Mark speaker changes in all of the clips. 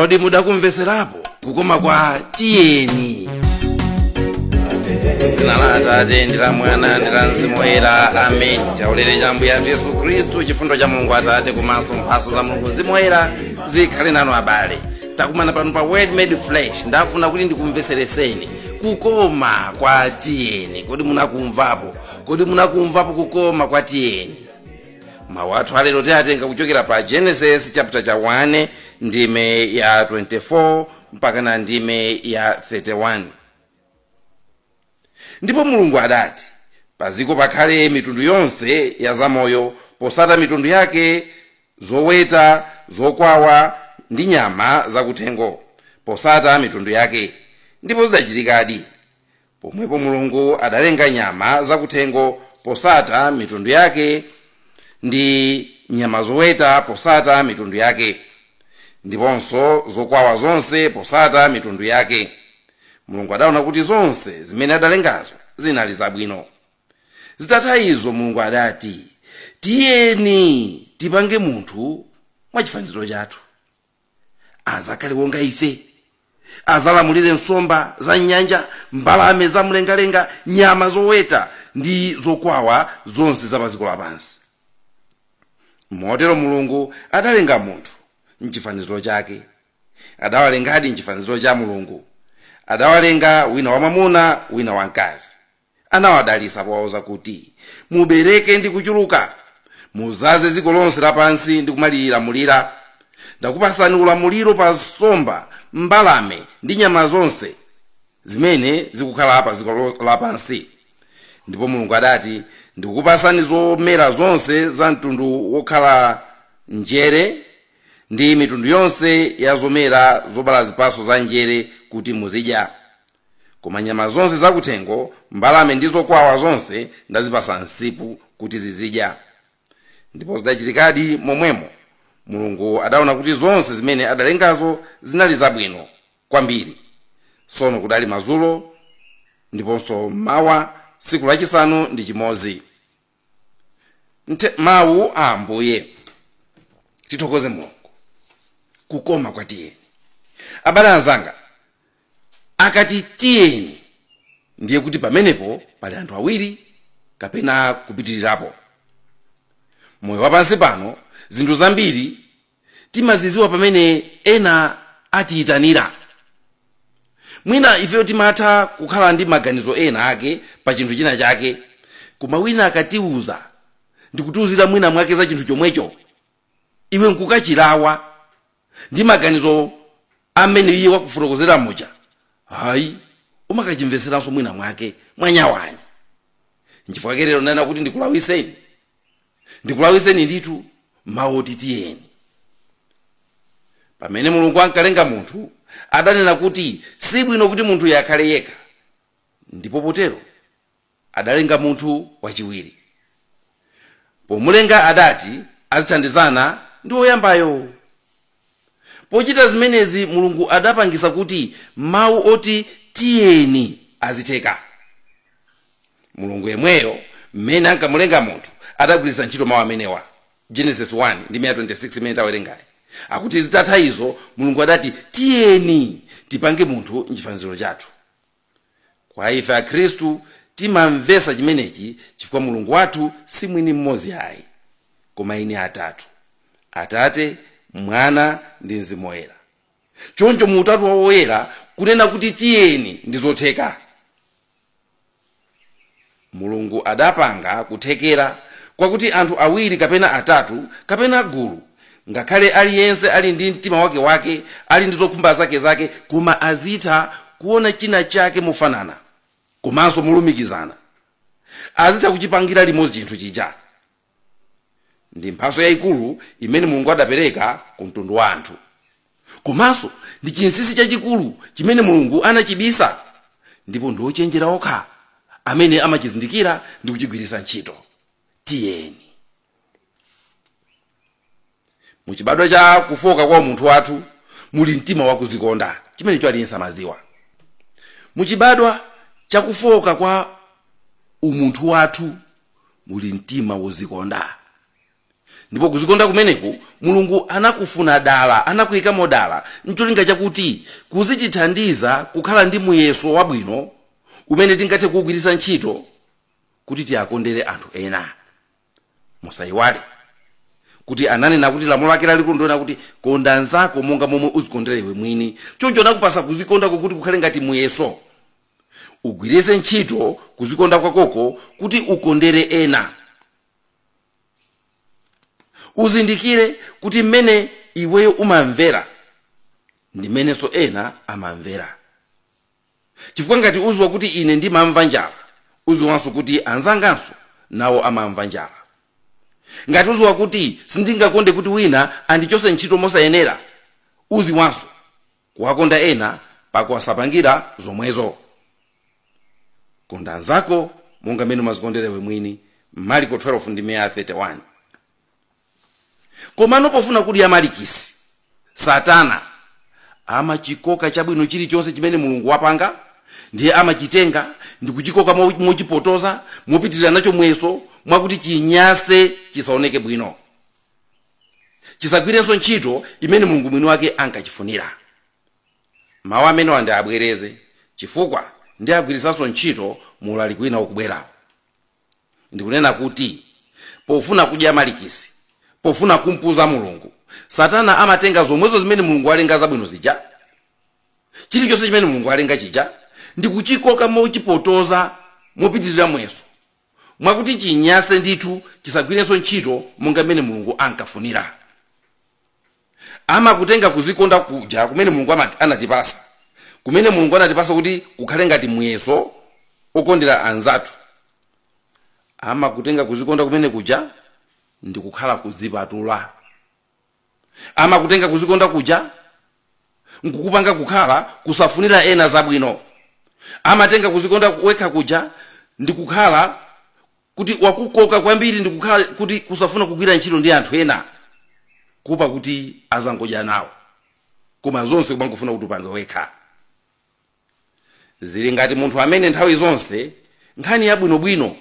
Speaker 1: Kodi mudakumveserapo kukoma kwa tiyeni? Zina la Atate ndi la Mwana ndi la Mzimu Woyera, amen. Chaulere cha Ambuye athu Yesu Khristu, chifundo cha Mulungu Atate komanso mphatso za Mulungu Mzimu Woyera zikhale nanu abale. Takumana pano pa Word Made Flesh. Ndafuna kuti ndikumvesereseni kukoma kwa tiyeni. Kodi munakumvapo? Kodi munakumvapo kukoma kwa tiyeni? Mawu athu alero tiatenga kuchokera pa Genesis chapter cha 1 ndime ya 24 mpaka na ndime ya 31. Ndipo Mulungu adati, paziko pakhale mitundu yonse ya zamoyo posata mitundu yake, zoweta, zokwawa ndi nyama zakuthengo, posata mitundu yake. Ndipo zidachitikadi. Pomwepo Mulungu adalenga nyama zakuthengo posata mitundu yake, ndi nyama zoweta posata mitundu yake, ndiponso zokwawa zonse posata mitundu yake. Mulungu adaona kuti zonse zimene adalengazo zinali zabwino. Zitatha izo Mulungu adati, tiyeni tipange munthu mwa chifaniziro chathu, azakhale wonga ife, azalamulire nsomba za nyanja, mbalame za mlengalenga, nyama zoweta ndi zokwawa zonse za padziko lapansi. Motero Mulungu adalenga munthu mchifaniziro chake, adawalengadi mchifaniziro cha Mulungu. Adawalenga wina wamwamuna wina wamkazi. Anawadalitsa powauza kuti, mubereke ndi kuchuluka, muzaze dziko lonse lapansi ndi kumalilamulira. Ndakupasani ulamuliro pa nsomba, mbalame ndi nyama zonse zimene zikukhala pa dziko lapansi. Ndipo Mulungu adati, ndikukupasani zomera zonse za mtundu wokhala njere ndi mitundu yonse ya zomera zobala zipatso za njere kuti muzidya. Koma nyama zonse zakuthengo, mbalame ndi zokwawa zonse ndazipasa msipu kuti zizidya. Ndipo zidachitikadi momwemo. Mulungu adaona kuti zonse zimene adalengazo zinali zabwino kwambiri. Tsono kudali madzulo ndiponso mawa, tsiku lachisanu ndi chimodzi. Mawu a Ambuye. Tithokoze Mulungu kukoma kwa tiyeni. Abale anzanga, akati tiyeni ndiye kuti pamenepo pali anthu awiri kapena kupitirirapo. Moyo wapansi pano zinthu zambiri timaziziwa pamene ena atiyitanira. Mwina ifeyo timatha kukhala ndi maganizo ena ake pa chinthu china chake, koma wina akatiuza ndikutiuzira mwina mwake za chinthu chomwecho, iwe nkukachilawa ndi maganizo amene iye wakufotokozera muja, hayi, umakachimveseranso mwina mwake mwanyawanya. Nchifukwa lero ndanena kuti ndikulawiseni, ndikulawiseni ndithu mawu oti tiyeni. Pamene Mulungu ankalenga munthu adanena kuti sibwino kuti munthu akhale yekha, ndipo potero adalenga munthu wachiwiri. Pomulenga adati azithandizana ndi woyambayo. Pochita zimenezi Mulungu adapangisa kuti mawu oti tiyeni azitheka. Mulungu yemweyo mmene ankamulenga munthu adagwiritsa ntchito mawu amenewa. Genesis 1 ndi 26 imene tawerengayi. Akuti zitatha izo Mulungu adati tiyeni tipange munthu mchifaniziro chathu. Kwa ife Akhristu timamvesa chimenechi chifukwa Mulungu wathu si mwini mmodzi ayi, koma ine atatu: Atate, Mwana ndi Mzimu Woyera. Choncho mu utatu wa woyera kunena kuti tiyeni ndi zotheka. Mulungu adapanga kuthekera kwakuti anthu awiri kapena atatu kapena gulu, ngakhale aliyense ali ndi mtima wake wake, ali ndi zokhumba zake zake, koma azitha kuona china chake mofanana komanso molumikizana, azitha kuchipangira limodzi chinthu chija. Ndi mphatso yayikulu imene Mulungu adapereka ku mtundu wa anthu, komanso ndi chinsinsi chachikulu chimene Mulungu anachibisa, ndipo ndi ochenjera okha amene amachizindikira ndi kuchigwiritsa ntchito. Tiyeni. Muchibadwa cha kufoka kwa munthu wathu muli mtima wakuzikonda, chimenecho aliyense amaziwa. Muchibadwa cha kufoka kwa umunthu wathu muli mtima wozikonda. Ndipo kuzikonda kumeneku Mulungu anakufuna dala, anakuyikamo dala ncholinga chakuti kuzichithandiza kukhala ndi muyeso wabwino umene tingathe kuwugwiritsa ntchito kuti tiyakondere anthu ena. Musayiwale kuti ananena kuti lamulo lake lalikulu ndiona kuti konda anzako monga momwe uzikondera iwe mwini. Choncho anakupasa kuzikonda kuti kukhale ngati muyeso, ugwiritse ntchito kuzikonda kwakoko kuti ukondere ena. Uzindikire kuti mmene iweyo umamvera ndi mmenenso ena amamvera, chifukwa ngati uziwa kuti ine ndimamva njala, uziwanso kuti anzanganso nawo amamva njala. Ngati uziwa kuti sindingakonde kuti wina andichose ntchito mosayenera, uziwanso kuwakonda ena pakuwasapangira zomwezo. Konda anzako monga mmene umazikondera iwe mwini. Marko 12 ndi 31. Komano pofuna kudya malikisi, Satana amachikoka chabwino chilichonse chimene Mulungu wapanga, ndiye amachitenga ndi kuchikoka mochipotoza, mopitirira nacho muyeso, mwakuti chinyase, chisaoneke bwino, chisagwirenso ntchito imene Mulungu mwini wake ankachifunira. Mawu amenewa ndi abwereze, chifukwa ndi agwirisanso ntchito muulaliki wina ukubwerawo. Ndikunena kuti pofuna kudya malikisi, pofuna kumpuza Mulungu, Satana amatenga zomwezo zimene Mulungu alenga zabwino zija, chilichonse chimene Mulungu alenga chija, ndi kuchikoka mochipotoza, mopitirira muyeso, mwakuti chinyase ndithu, chisagwirenso ntchito monga mmene Mulungu ankafunira. Amakutenga kuzikonda kuja kumene Mulungu anatipasa, kumene Mulungu anatipasa kuti kukhale ngati muyeso okondera anzathu. Amakutenga kuzikonda kumene kuja ndi kukhala kuzipatula. Amakutenga kuzikonda kuja nkukupanga kukhala kusafunira ena zabwino. Amatenga kuzikonda wekha kuja ndi kukhala kuti wakukoka kwambiri, ndi kukhala kuti kusafuna kugwira ntchito ndi anthu ena, kupa kuti azangodya nawo, koma zonse kumangofuna kuti upange wekha. Zili ngati munthu amene nthawi zonse nkhani yabwinobwino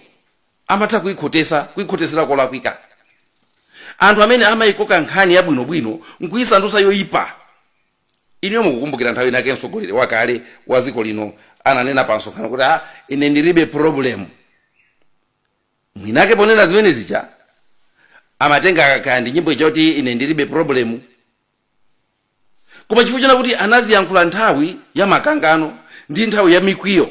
Speaker 1: amatha kuyikhotesa, kuyikhotesera kolakwika. Anthu amene amayikoka nkhani yabwinobwino nkuyisandutsa yoyipa. Iniyo mukukumbukira nthawi inake mtsogoleri wakale wa dziko lino ananena pa msonkhano kuti, "Ah, ine ndilibe problem." Mwinake ponena zimene zija amatenga kaya ndi nyimbo ija kuti "Ine ndilibe problem", koma chifukwa chona kuti anaziyankhula nthawi ya makangano ndi nthawi ya mikwiyo,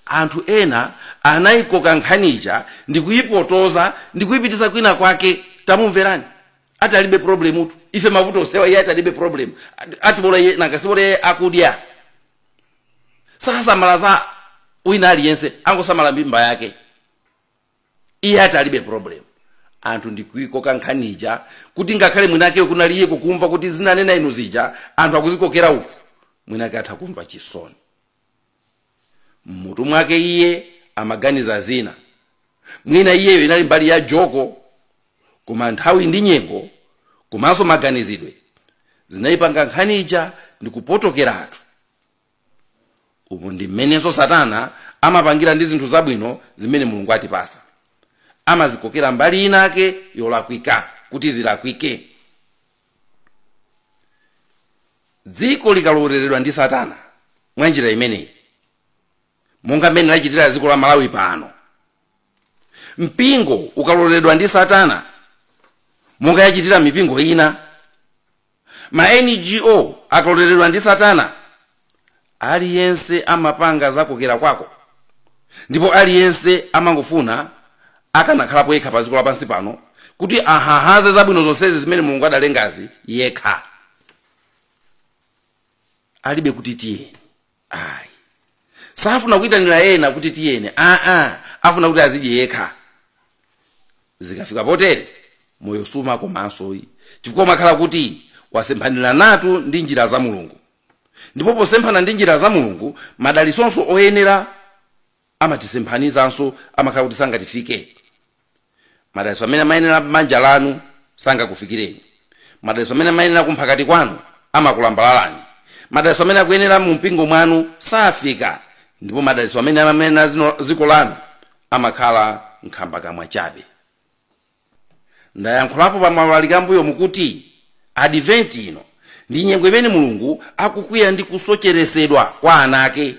Speaker 1: anthu ena anayikoka nkhaniija ndi kuyipotoza ndi kuyipitisa kwina kwake. "Tamumverani, ati alibe problem tu, ife mavuto osewa, iye ati alibe problem, ati bola iye nakasibola iye akudya, sasamala za wina aliyense, angosamala mimba yake, iye ati alibe problem." Anthu ndikuyikoka nkhaniija kuti ngakhale mwinakeyo kunali iye kukumva kuti zinanena inu zija anthu akuzikokera uku, mwinake atha kumva chisoni. Mmutu mwake iye amaganiza zina, mwina iyeyo inali mbali ya joko, koma nthawi ndi nyengo komanso maganizidwe zinayipanga nkhaniija ndi kupotokeratu. Umu ndi mmenenso Satana amapangira ndi zinthu zabwino zimene Mulungu atipasa. Amazikokera mbali inake yolakwika kuti zilakwike. Dziko likalowereredwa ndi Satana mwa njira imeneyi, monga mmene lachitira dziko la Malawi pano, mpingo ukalowereredwa ndi Satana monga yachitira mipingo ina, ma NGO akalowereredwa ndi Satana, aliyense amapanga zakokera kwako, ndipo aliyense amangofuna akanakhalapo yekha pa dziko lapansi pano kuti ahahaze zabwino zonsezi zimene Mulungu adalengazi yekha. Alibe kuti tiyeni, ayi, safuna kuyitanira ena kuti tiyeni, aa, afuna kuti azidye yekha. Zikafika potere, moyo sumakomanso, chifukwa umakhala kuti wasemphanira natu ndi njira za Mulungu. Ndipo posemphana ndi njira za Mulungu, madalisonso oyenera amatisemphanizanso, amakhala kuti sangatifike. Madaliso amene amayenera banja lanu sangakufikireni. Madaliso amene amayenera kumphakati kwanu amakulambalalani. Madaliso amene akuyenera mu mpingo mwanu safika, ndipo madaliso amene amayenera dziko lanu amakhala nkhambakamwa chabe. Ndayankhulapo pa maulaliki ambuyo mukuti Adventi ino ndi nyengo imene Mulungu akukwiya ndi kusocheresedwa kwa ana ake,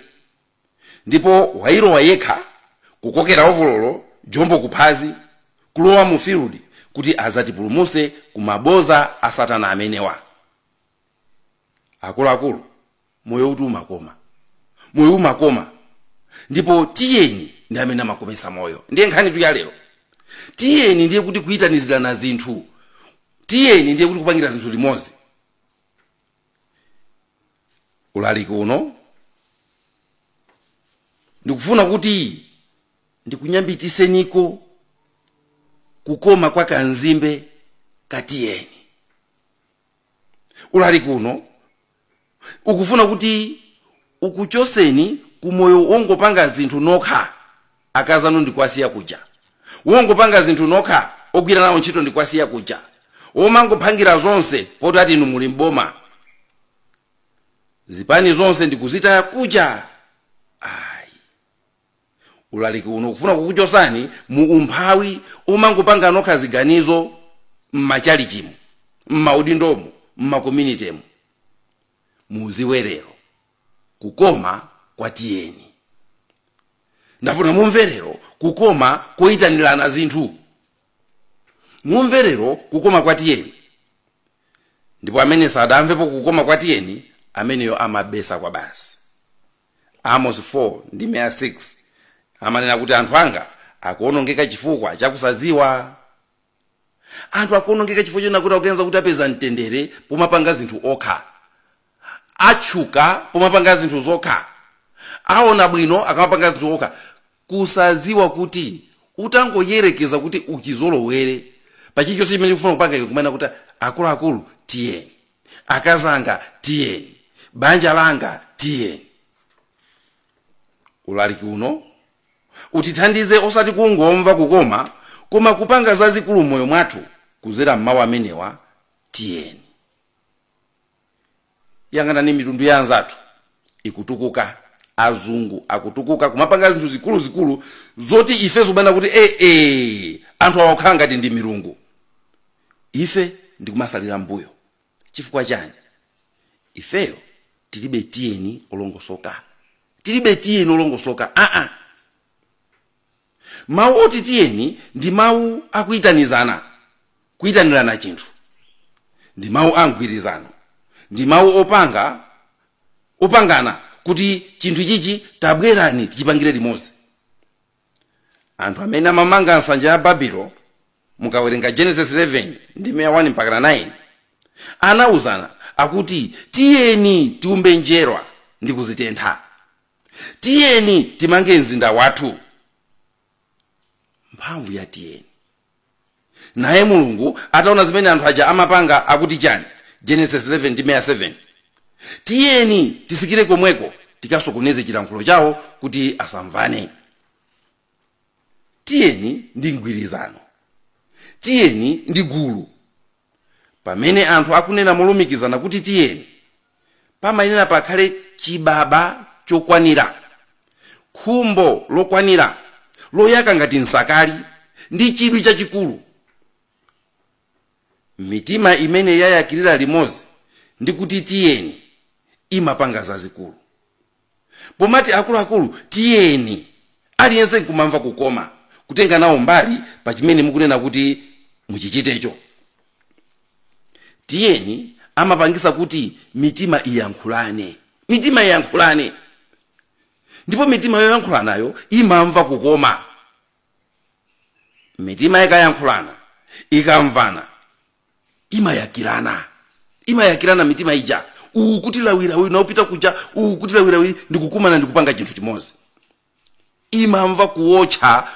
Speaker 1: ndipo wayilowa yekha kukokera ovololo jombo kuphazi kulowa mu field kuti azatipulumuse ku maboza a Satana amenewa. Akuluakulu, moyo uti umakoma, moyo umakoma, ndipo tiyeni ndi amene amakomesa moyo. Ndiye nkhani tu ya lero. Tiyeni ndiye kuti kuyitanizirana zinthu, tiyeni ndiye kuti kupangira zinthu limodzi. Ulaliki uno ndikufuna kuti ndikunyambitiseniko kukoma kwa kanzimbe katiyeni. Ulaliki uno ukufuna kuti ukuchoseni kumoyo wongopanga zinthu nokha, akazanu ndikwasiya kuja, wongopanga zinthu nokha, ogwira nawo ntchito ndikwasiya kuja, womangophangira zonse poti ati inu muli mboma, zipani zonse ndikuzitaya kuja. Ayi, ulaliki uno ukufuna kukuchosani mu umphawi omangopanga nokha ziganizo mmachalichimu, mmaudindomu, mmakomunitemu. Muziwerero kukoma kwa tiyeni. Ndafuna mumverero kukoma koyitanirana zinthu, mumverero kukoma kwa tiyeni. Ndipo amene sadamvepo kukoma kwa tiyeni, ameneyo amabesa kwa basi. Amos 4 ndi 6 amanena kuti anthu anga akuonongeka chifukwa chakusaziwa. Anthu akuonongeka chifukwa chona kuti akuganiza kuti apeza mtendere pomapanga zinthu okha, atchuka pomapanga zinthu zokha, aona bwino akamapanga zinthu okha. Kusaziwa kuti utangoyerekeza kuti uchizolowere pachilichonse chimene ukufuna kupanga iwe, kumene kuti akuluakulu tiyeni, akazanga tiyeni, banja langa tiyeni. Ulaliki uno utithandize osati kungomva kukoma, koma kupanga zazikulu moyo mwathu kuzera mmawu amenewa tiyeni. Yang'anani mitundu ya anzathu ikutukuka, azungu akutukuka kumapanga zinthu zikuluzikulu zoti ife zikubana kuti anthu awa akukhala ngati ndi milungu, ife ndikumasalira mbuyo. Chifukwa chani? Ifeyo tilibe tiyeni olongosoka, tilibe tiyeni olongosoka. Mawu oti tiyeni ndi mawu akuyitanizana, kuyitanirana chinthu, ndi mawu a mgwirizano, ndi mawu opangana kuti chinthu chichi tabwerani tichipangire limodzi. Anthu amene amamanga nsanja ya Babilo, mukawerenga Genesis 11 ndi 1 mpaka 9, anawuzana akuti tiyeni tiumbe njerwa ndi kuzitentha, tiyeni timange mzinda wathu. Mphamvu ya tiyeni. Naye Mulungu ataona zimene anthu aja amapanga akuti chani? Genesis 11 ndi 7, tiyeni tisikire komweko tikasokoneze chilankhulo chawo kuti asamvane. Tiyeni ndi mgwirizano, tiyeni ndi gulu. Pamene anthu akunena molumikizana kuti tiyeni, pamayenera pakhale chibaba chokwanira, khumbo lokwanira loyaka ngati nsakali ndi chidwi chachikulu. Mitima imene yayakirira limodzi ndi kuti tiyeni imapanga zazikulu. Pomati akuluakulu tiyeni, aliyense nkumamva kukoma kutenga nawo mbali pa chimene mukunena kuti muchichitecho. Tiyeni amapangisa kuti mitima iyankhulane, mitima iyankhulane, ndipo mitima yoyankhulanayo imamva kukoma. Mitima ikayankhulana, ikamvana, imayakirana, imayakirana mitima ija. Uku kuti lawirawi naupita kuja, uku kuti lawirawi ndikukumana ndikupanga chinthu chimodzi. Imamva kuwotcha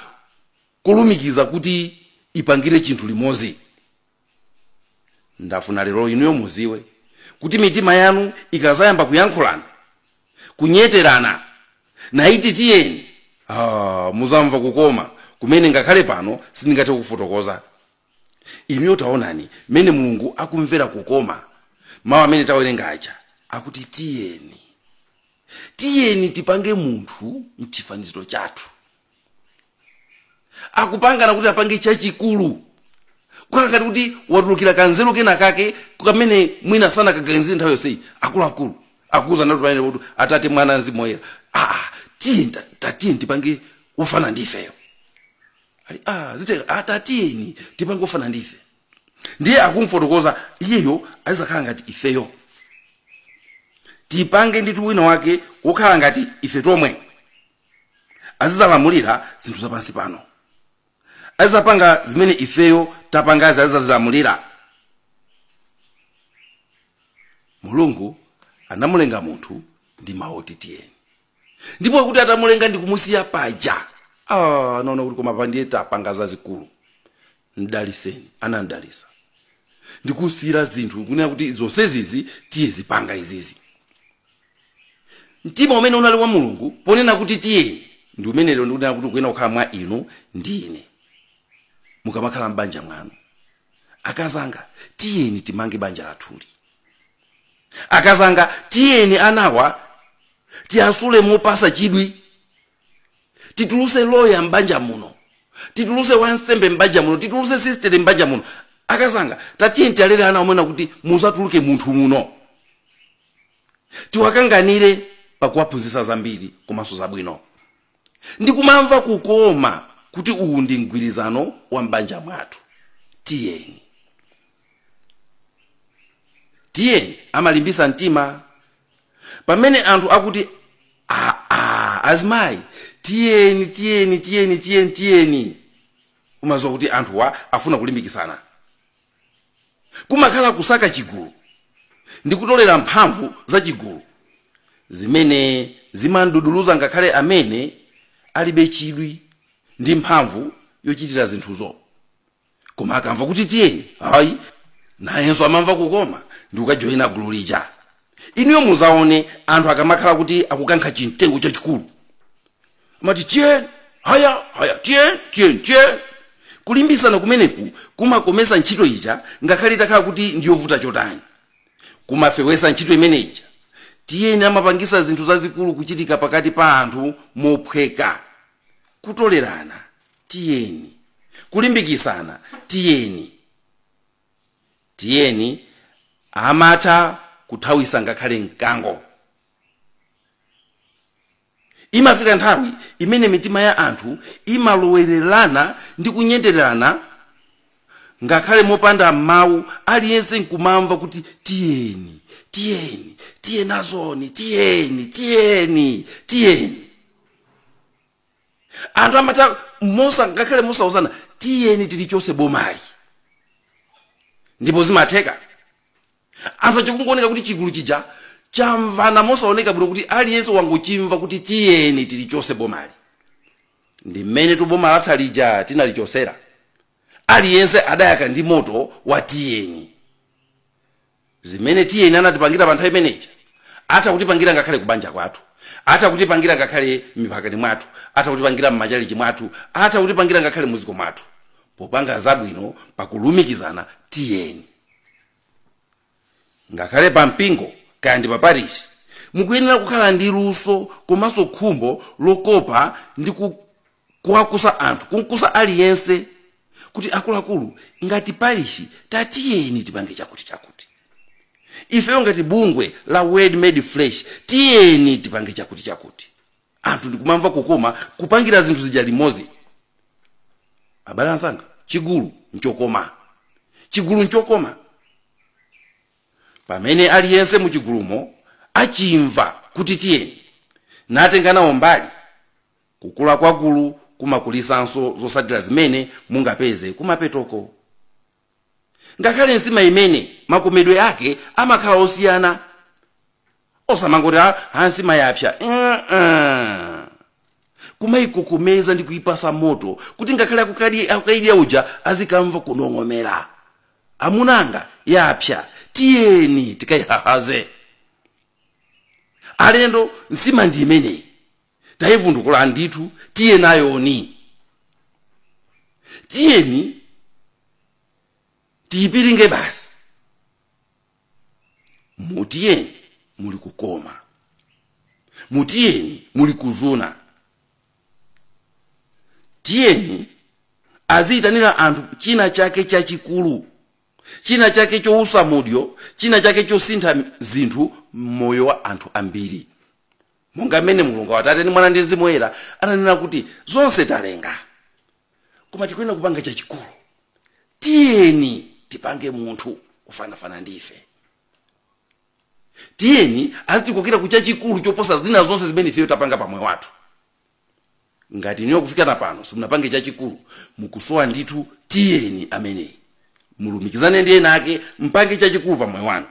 Speaker 1: kulumikiza kuti ipangire chinthu limodzi. Ndafuna lero inuyo muziwe kuti mitima yanu ikazayamba kuyankhulana, kunyeterana naiti tiyeni, muzamva kukoma kumene ngakhale pano sindingathe kufotokoza. Inuyo taonani mene Mulungu akumvera kukoma mawu amene tawerenga aja akuti tiyeni, tiyeni tipange munthu mchifaniziro chathu. Akupangana kuti apange chachikulu, Kukhala ngati kuti watulukira kanzeru kena kake kamene mwina sana kaganizire nthawi yonseyi. Akuluakulu akuza natu pamene kuti Atate, Mwana, Mzimu Woyera, tiyeni, tatiyeni tipange wofana ndi ifeyo. Ali ziteka, atatiyeni tipange wofana ndi ife. Ndiye akumfotokoza iyeyo azakhala ngati ifeyo, tipange ndithu wina wake wokhala ngati ife tomwe, azizalamulira zinthu zapansi pano, azizapanga zimene ifeyo tapangazi, azizazilamulira. Mulungu anamulenga munthu ndi mawu oti tiyeni, ndipo kuti atamulenga ndi kumusiya paja, naona kuti koma pandiye tapanga zazikulu, mdaliseni. Anandalisa ndikusiyira zinthu kunena kuti zonse zizi tiye zipanga izizi. Mtima umene unali wa Mulungu ponena kuti tiyeni ndi umene lero ndikunena kuti ukuyena kukhala mwa inu ndi ine mukamakhala m'banja mwanu. Akazanga, tiyeni timange banja lathuli. Akazanga, tiyeni anawa tiyasule mopasa chidwi, tituluse loya m'banja muno, tituluse wansembe m'banja muno, tituluse sistere m'banja muno. Akazanga, tatiyeni tiyalere ana omwena kuti musatuluke munthu muno, tiwakanganire pakuwaphunzitsa zambiri komanso zabwino, ndikumamva kukoma kuti uwu ndi mgwirizano wa m'banja mwathu. Tiyeni, tiyeni amalimbisa mtima pamene anthu akuti azimayi tiyeni, tiyeni, tiyeni, tiyeni, tiyeni, umaziwa kuti anthuwa afuna kulimbikisana. Kumakhala kusaka chigulu ndi kutolera mphamvu za chigulu zimene zimanduduluza ngakhale amene alibe chidwi ndi mphamvu yochitira zinthuzo, koma akamva kuti tiyeni, hayi, nayenso amamva kukoma ndi kukajoyina gulu lija. Inuyo muzaone anthu akamakhala kuti akukankha chimtengo chachikulu, amati tiyeni, haya haya, tiyeni, tiyeni, tiyeni. Kulimbisana kumeneku kumakomesa ntchito ija ngakhale itakhala kuti ndiyovuta chotani, kumafewesa ntchito imene ija. Tiyeni amapangisa zinthu zazikulu kuchitika pakati pa anthu mophweka. Kutolerana, tiyeni. Kulimbikisana, tiyeni. Tiyeni amatha kuthawisa ngakhale mkango. Imafika nthawi imene mitima ya anthu imalowererana ndi kunyendererana ngakhale mopanda mawu, aliyense nkumamva kuti tiyeni, tiyeni, tiye nazoni, tiyeni, tiyeni, tiyeni. Anthu amatha mosa ngakhale mosauzana, tiyeni tilichonse bomali, ndipo zimatheka. Anthu achikungooneka kuti chigulu chija chamvana mosaoneka bwino, kuti aliyense wangochimva kuti tiyeni tilichonse bomali. Ndi mmene tuboma latha lija tinalichosera, aliyense adayaka ndi moto wa tiyeni. Zimene tiyeni anatipangira pa nthawi imeneja atha kutipangira ngakhale kubanja kwathu, atha kutipangira ngakhale mipakani mwathu, atha kutipangira mmachalichi mwathu, atha kutipangira ngakhale muziko mwathu, popanga zabwino pakulumikizana tiyeni. Ngakhale pa mpingo kaya ndi pa parish, mukuyenera kukhala ndi luso komanso khumbo lokopa ndi kuwakusa anthu, kunkusa aliyense kuti akuluakulu ngati parish tatiyeni tipange chakuti chakuti, ifeyo ngati bungwe la Word Made Flesh tiyeni tipange chakuti chakuti. Anthu ndikumamva kukoma kupangira zinthu zija limodzi. Abale anzanga, chigulu nchokoma, chigulu nchokoma pamene aliyense muchigulumo achimva kuti tiyeni natenga nawo mbali. Kukula kwa gulu kumakulisanso zotsatira zimene mungapeze kumapetoko. Ngakhale nsima imene makomedwe ake amakhala osiyana, osamangoti nsima yapsa, kumayikokomeza ndi kuyipasa moto kuti ngakhale akukayidya uja azikamva kunong'omera, amunanga yapsa, tiyeni tikayihahaze. Alendo, nsima ndi imeneyi, tayivundukula ndithu, tiye nayoni, tiyeni tiyipiringe basi. Mutiyeni muli kukoma, mutiyeni muli kuzuna. Tiyeni Aziyitanira anthu china chake chachikulu, china chake chousa mudyo, china chake chosintha zinthu mmoyo wa anthu ambiri. Monga mmene Mulungu Atate ndi Mwana ndi Mzimu Woyera ananena kuti zonse talenga, koma tikuyenera kupanga chachikulu. Tiyeni tipange munthu kufanafana ndife. Tiyeni azitikokera ku chachikulu choposa zina zonse zimene ifeyo tapanga pamoyo wathu. Ngati niyo kufikana pano simunapange chachikulu, mukusowa ndithu. Tiyeni ameneyi mulumikizane ndi ena ake, mpange chachikulu pamoyo wanu.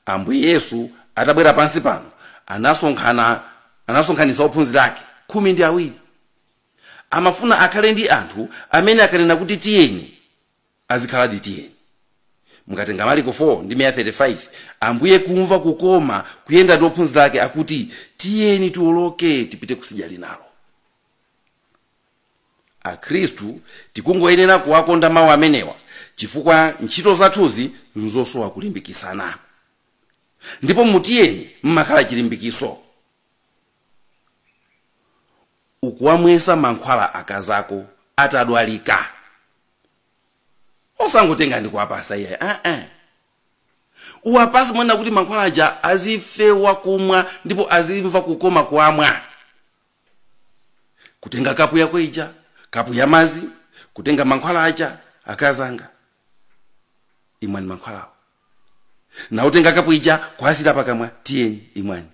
Speaker 1: Ambuye Yesu atabwera pansi pano anasonkhanitsa ophunzira ake 12. Amafuna akhale ndi anthu amene akanena kuti tiyeni azikhaladi tiyeni. Mukatenga Marko 4 ndi 35, Ambuye kumva kukoma kuyenda ndi ophunzira ake akuti tiyeni tiwoloke tipite kusidya linalo. Akhristu tikungoyenera kuwakonda mawu amenewa, chifukwa ntchito zathuzi nzosowa kulimbikisana, ndipo mutiyeni mmakhala chilimbikiso. Ukuwamwesa mankhwala akazako atadwalika, osangotenga ndi kuwapasa iyayi. Uwapase mwena kuti mankhwala aja azifewa kumwa ndipo azimva kukoma kuamwa. Kutenga kapu yako ija, kapu ya mazi, kutenga mankhwala aja, akazanga imwani mankhwalawo, nautenga kapu ija kuasira pakamwa, tiyeni imwani,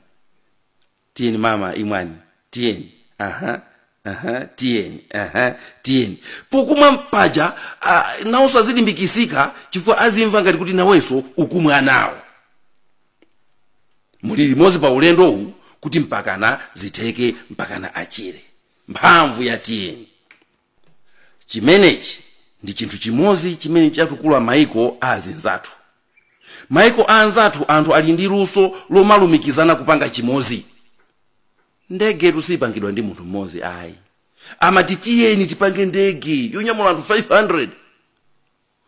Speaker 1: tiyeni mama imwani, tiyeni, aha aha, tiyeni, aha, tiyeni. Pokumwa mpaja nawonso azilimbikisika, chifukwa azimva ngati kuti nawenso ukumwa nawo, muli limodzi pa ulendowu kuti mpakana zitheke, mpakana achire. Mphamvu ya tiyeni. Chimenechi ndi chinthu chimodzi chimene chatukula maiko a azinzathu. Maiko a anzathu anthu ali ndi luso lomalumikizana kupanga chimodzi. Ndege sipangidwa ndi munthu mmodzi ayi. Amati tiyeni tipange ndege yonyamula anthu 500,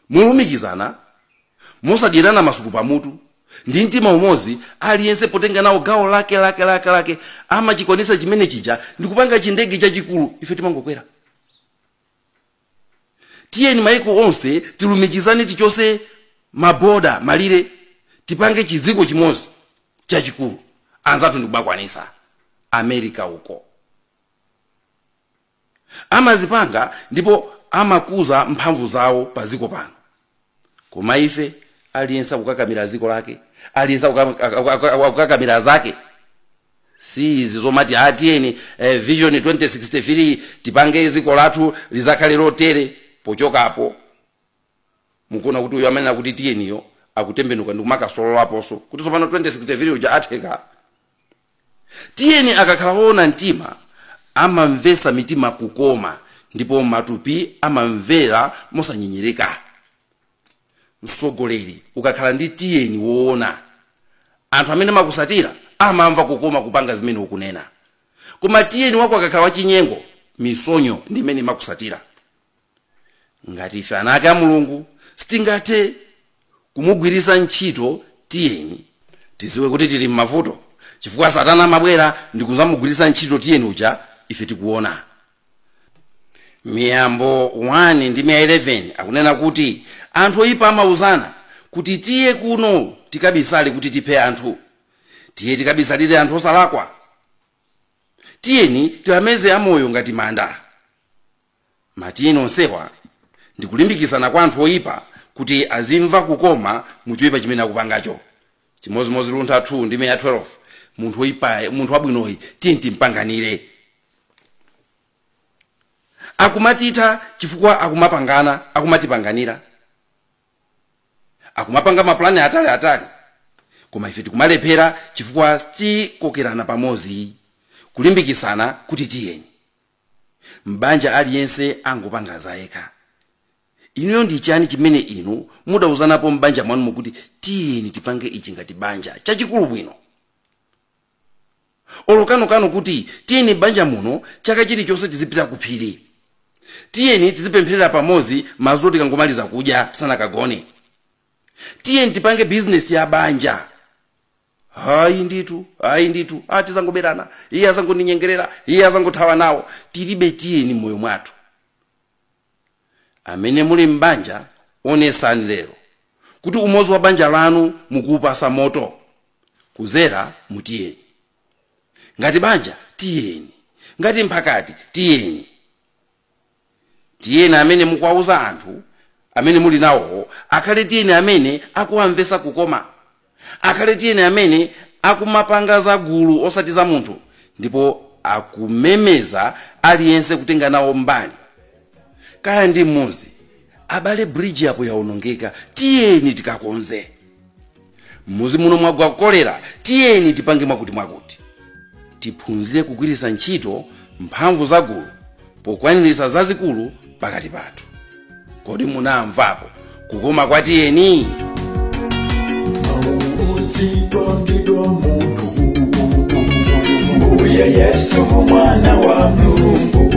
Speaker 1: mulumikizana mosadyerana masuku pamutu ndi mtima umodzi, aliyense potenga nawo gawo lake lake lake lake, amachikwanisa chimene chija ndikupanga chindege chachikulu. Ife timangokwera. Tiyeni maiko onse tilumikizane, tichose maboda, malire, tipange chidziko chimodzi chachikulu. Anzathu ndikubakwanisa America uko amazipanga ndipo amakuza mphamvu zawo pa dziko pano. Koma ife aliyense akukakamira dziko lake, aliyense akukakamira zake. Si izi zomati atiyeni vision 2063 tipange dziko lathu lizakhale lotere. Pochokapo mukuona kuti uyo amene akuti tiyeniyo akutembenuka ndikumakasolola kuti tsopano 2063 uja atheka. Tiyeni akakhala woona mtima amamvesa mitima kukoma, ndipo matupi amamvera mosanyinyirika. Mtsogoleri ukakhala ndi tiyeni woona, anthu amene makusatira amamva kukoma kupanga zimene ukunena. Koma tiyeni wako akakhala wachinyengo, misonyo ndi imene imakusatira. Ngati ife ana ake a Mulungu sitingathe kumugwirisa ntchito tiyeni, tiziwe kuti tili m'mavuto, chifukwa Satana amabwera ndi kuzamugwirisa ntchito tiyeni uja ife tikuona. Miyambo 1 ndi 11 akunena kuti anthu oyipa amauzana kuti tiye kuno tikabisale kuti tiphe anthu, tiye tikabisalire anthu osalakwa, tiyeni tiwameze amoyo ngati manda. Matiyeni onsewa ndikulimbikisana kwa anthu oyipa kuti azimva kukoma muchoyipa chimene akupangacho. Chimozimozi Luntha 2 ndi 12, munthu oyipa, munthu wabwinoyi tiyeni timpanganire. Akumatitha chifukwa akumapangana, akumatipanganira, akumapanga mapulani atali atali, koma ife tikumalephera chifukwa sitikokerana pamodzi kulimbikisana kuti tiyeni. Mbanja aliyense angopanga zayekha. Inuyo ndi chani chimene inu mudauzanapo mbanja mwanu mukuti tiyeni tipange ichi ngati banja chachikulu bwino? Olokanokano kuti tiyeni banja muno chaka chilichonse tizipita ku phiri, tiyeni tizipempherera pamodzi madzulo tikangomaliza kudya tisanakagone, tiyeni tipange bizinesi ya banja. Hayi ndithu, hayi ndithu, tizangoberana, iye azangondinyengerera, iye azangothawa nawo. Tilibe tiyeni m'moyo mwathu. Amene muli m'banja, onesani lero kuti umodzi wa banja lanu mukuwupasa moto kuzera mutiyeni. Ngati banja, tiyeni. Ngati mphakati, tiyeni. Tiyeni amene mukuwauza anthu amene muli nawowo akhale tiyeni amene akuwamvesa kukoma, akhale tiyeni amene akumapanga za gulu osati za munthu, ndipo akumemeza aliyense kutenga nawo mbali. Kaya ndi mmodzi, abale, bridge yapo yaonongeka, tiyeni tikakonze. Mmuzi muno mwagwa kolera, tiyeni tipange mwakuti mwakuti. Tiphunzire kugwiritsa ntchito mphamvu za gulu pokwaniritsa zazikulu pakati pathu. Kodi munamvapo kukoma kwa tiyeni?
Speaker 2: Udzipangidwa munthu, Mbuye Yesu, mwana wa Mulungu.